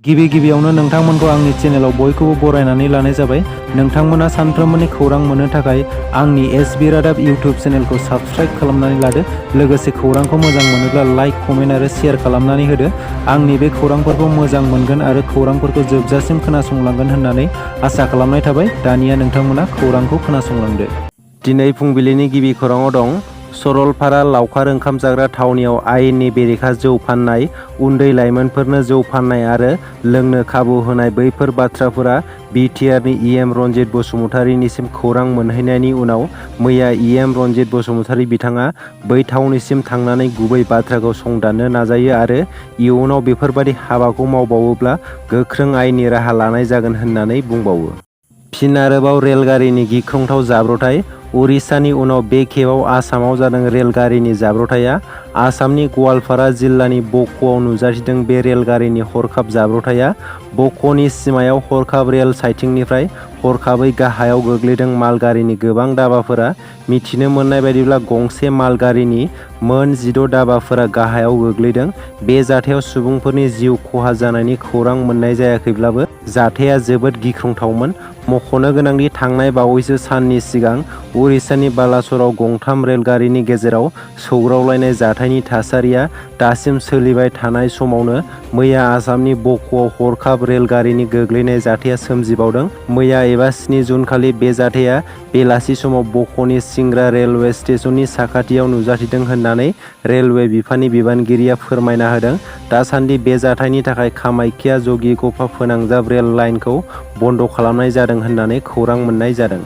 गिबियावनो नोंथांमोनखौ आंनि चेनेलाव बयखौबो बरायनानै लानाय जाबाय। नोंथांमोना सानफ्रोमबोनि खौरां मोननो थाखाय आंनि एसबी रादाब इउटिउब चेनेलखौ साबस्क्राइब खालामनानै लादो। लोगोसे खौरांखौ मोजां मोनोब्ला लाइक, कमेन्ट आरो शेयार खालामनानै होदो। आंनि बे खौरांफोरखौ मोजां मोनगोन आरो खौरांफोरखौ जोबजासिम खोनासंलांगोन होननानै आसा खालामनाय थाबाय। दानिया नोंथांमोना खौरांखौ खोनासंलांदो। दिनै फुंबिलिनि गिबि खौराङाव दं। सरलपारा लावखार ओंखाम जाग्रा थावनियाव आयेननि बेरेखा जौ फाननाय, उन्दै लाइमोनफोरनो जौ फाननाय आरो लोंनो खाबु होनाय बैफोर बाथ्राफोरा बिटिआरनि इएम रन्जित बसुमतारीनिसिम खौरां मोनहैनायनि उनाव मैया इएम रन्जित बसुमतारी बिथाङा बै थावनिसिम थांनानै गुबै बाथ्राखौ संदाननो नाजायो आरो इयुनाव बेफोरबादि हाबाखौ मावबावोब्ला गोख्रों आयेननि राहा लानाय जागोन होननानै बुंबावो। फिन आरोबाव रेलगारिनि गिख्रंथाव जाब्रथाय। उरिष्यानि उनाव बे खेबाव आसामाव जादों रेलगारिनि जाब्रथाया। आसामनि गवालपारा जिल्लानि बक'आव नुजाथिदों बे रेलगारिनि हरखाब जाब्रथाया। बक'नि सिमायाव हरखाब रेल साइथिंनिफ्राय हरखाबै गाहायाव गोग्लैदों मालगारिनि गोबां दाबाफोरा। मिथिनो मोननाय बायदिब्ला गंसे मालगारिनि मोन 16 दाबाफोरा गाहायाव गोग्लैदों। बे जाथायाव सुबुंफोरनि जिउ खहा जानायनि खौरां मोननाय जायाखैब्लाबो जाथाया जोबोद गिख्रंथावमोन। मख'नो गोनांदि थांनाय बावैसो साननि सिगां उरिष्यानि बालासराव गंथाम रेलगारिनि गेजेराव सौग्रावलायनाय जाथायनि थासारिया दासिम सोलिबाय थानाय समावनो मैया आसामनि बक'आव हरखाब रेलगारिनि गोग्लैनाय जाथाया सोमजिबावदों। मैया एबा 7 जुन खालि बे जाथाया बेलासि समाव बक'नि सिंग्रा रेलवे स्टेशननि साखाथियाव नुजाथिदों होननानै रेलवे बिफाननि बिबानगिरिया फोरमायना होदों। दासान्दि बे जाथायनि थाखाय कामाख्या जगिघ'पा फोनांजाब रेल लाइनखौ बन्द' खालामनाय जादों होननानै खौरां मोननाय जादों।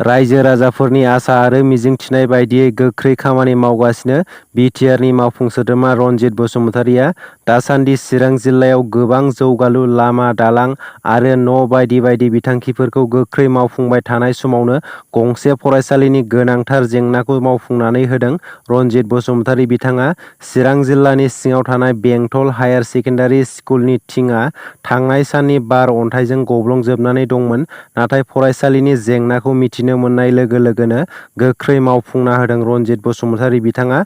रायजो राजाफोरनि आसा आरो मिजिंथिनाय बायदियै गोख्रै खामानि मावगासिनो बिटिआरनि मावफुं सोद्रोमा रन्जित बसुमतारीया। दासान्दि चिरां जिल्लायाव गोबां जौगालु लामा, दालां आरो न' बायदि बायदि बिथांखिफोरखौ गोख्रै मावफुंबाय थानाय समावनो गंसे फरायसालिनि गोनांथार जेंनाखौ मावफुंनानै होदों रन्जित बसुमतारी बिथाङा। चिरां जिल्लानि सिङाव थानाय बेंटल हायार सेकेन्डारि स्कुलनि थिंआ थांनाय साननि बार अन्थाइजों गब्लंजोबनानै दंमोन। नाथाय फरायसालिनि जेंनाखौ मिथिनो मोननाय लोगो लोगोनो गोख्रै मावफुंना होदों रन्जित बसुमतारी बिथाङा।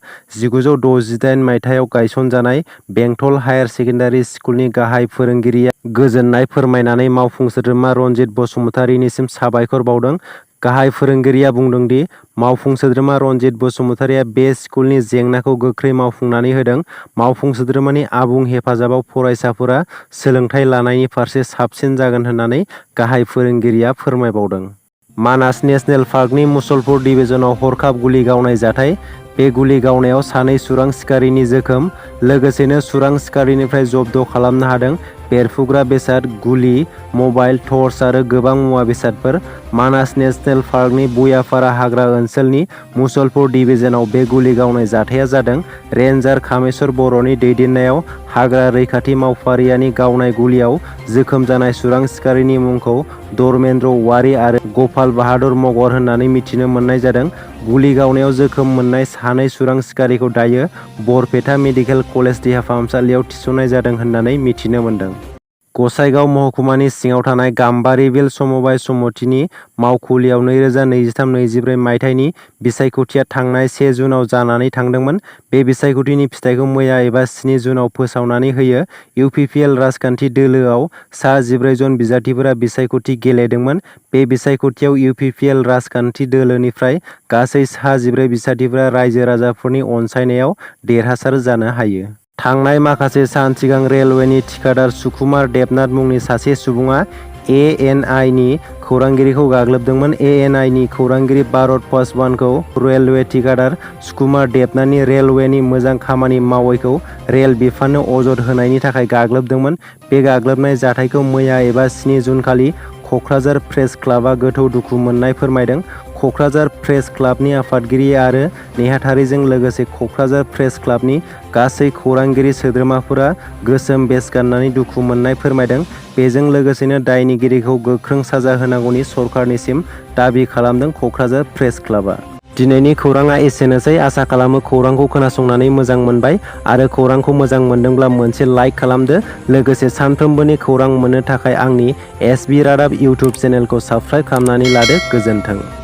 1968 मायथाइयाव गायसनजानाय बेंटल हायार सेकेन्डारि स्कुलनि गाहाय फोरोंगिरिया गोजोननाय फोरमायनानै मावफुं सोद्रोमा रन्जित बसुमतारीनिसिम साबायखर बावदों। गाहाय फोरोंगिरिया बुंदों दि मावफुं सोद्रोमा रन्जित बसुमतारीया बे स्कुलनि जेंनाखौ गोख्रै मावफुंनानै होदों। मावफुं सोद्रोमानि आबुं हेफाजाबाव फरायसाफोरा सोलोंथाइ लानायनि फारसे साबसिन जागोन होननानै गाहाय फोरोंगिरिया फोरमायबावदों। मानास नेसनेल पार्कनि मुसलपुर डिभिजनाव हरखाब गुलि गावनाय जाथाय। बे गुलि गावनायाव सानै सुरां सिखारिनि जोखोम। लोगोसेनो सुरां सिखारिनिफ्राय जब्द' खालामनो हादों बेरफ्रुग्रा बेसाद, गुलि, मबाइल, टर्च आरो गोबां मुवा बेसादफोर। मानास नेसनेल पार्कनि बुयापारा हाग्रा ओनसोलनि मुसलपुर डिभिजनाव बे गुलि गावनाय जाथाया जादों। रेन्जार कामेश्वर बर'नि दैदेननायाव हाग्रा रैखाथि मावफारियानि गावनाय गुलियाव जोखोम जानाय सुरां सिखारिनि मुंखौ धर्मेन्द्र औवारी आरो गपाल बाहादुर मगर होननानै मिथिनो मोननाय जादों। गुलि गावनायाव जोखोम मोननाय सानै सुरां सिखारिखौ दायो बरपेटा मेडिकेल कलेज देहा फाहामसालियाव थिसननाय जादों होननानै मिथिनो मोन्दों। गसाइगाव महकुमानि सिङाव थानाय गाम्बारिबिल समबाय समितिनि मावखुलियाव 2023-24 मायथाइनि बिसायख'थिया थांनाय 1 जुनआव जानानै थांदोंमोन। बे बिसायख'थिनि फिथायखौ मैया एबा 7 जुनआव फोसावनानै होयो। इउपिपिएल राजखान्थि दोलोआव सा 14 जन बिजाथिफोरा बिसायख'थि गेलेदोंमोन। बे बिसायख'थियाव इउपिपिएल राजखान्थि दोलोनिफ्राय गासै सा 14 बिसाथिफोरा रायजो राजाफोरनि अनसायनायाव देरहासार जानो हायो। थांनाय माखासे सान सिगां रेलवेनि थिखादार सुकुमार देबनाथ मुंनि सासे सुबुङा एएनआइनि खौरांगिरिखौ गाग्लोबदोंमोन। एएनआइनि खौरांगिरि भारत पासवानखौ रेलवे थिखादार सुकुमार देबनाथनि रेलवेनि मोजां खामानि मावैखौ रेल बिफाननो अजद होनायनि थाखाय गाग्लोबदोंमोन। बे गाग्लोबनाय जाथायखौ मैया एबा 7 जुन खालि क'क्राझार प्रेस क्लाबआ गोथौ दुखु मोननाय फोरमायदों। क'क्राझार प्रेस क्लाबनि आफादगिरि आरो नेहाथारिजों लोगोसे क'क्राझार प्रेस क्लाबनि गासै खौरांगिरि सोद्रोमाफोरा गोसोम बेज गाननानै दुखु मोननाय फोरमायदों। बेजों लोगोसेनो दायनिगिरिखौ गोख्रों साजा होनांगौनि सरकारनिसिम दाबि खालामदों क'क्राझार प्रेस क्लाबआ। दिनैनि खौराङा एसेनोसै। आसा खालामो खौरांखौ खोनासंनानै मोजां मोनबाय आरो खौरांखौ मोजां मोनदोंब्ला मोनसे लाइक खालामदो। लोगोसे सानफ्रोमबोनि खौरां मोननो थाखाय आंनि एसबी रादाब इउटिउब चेनेलखौ साबस्क्राइब खालामनानै लादो। गोजोन्थों।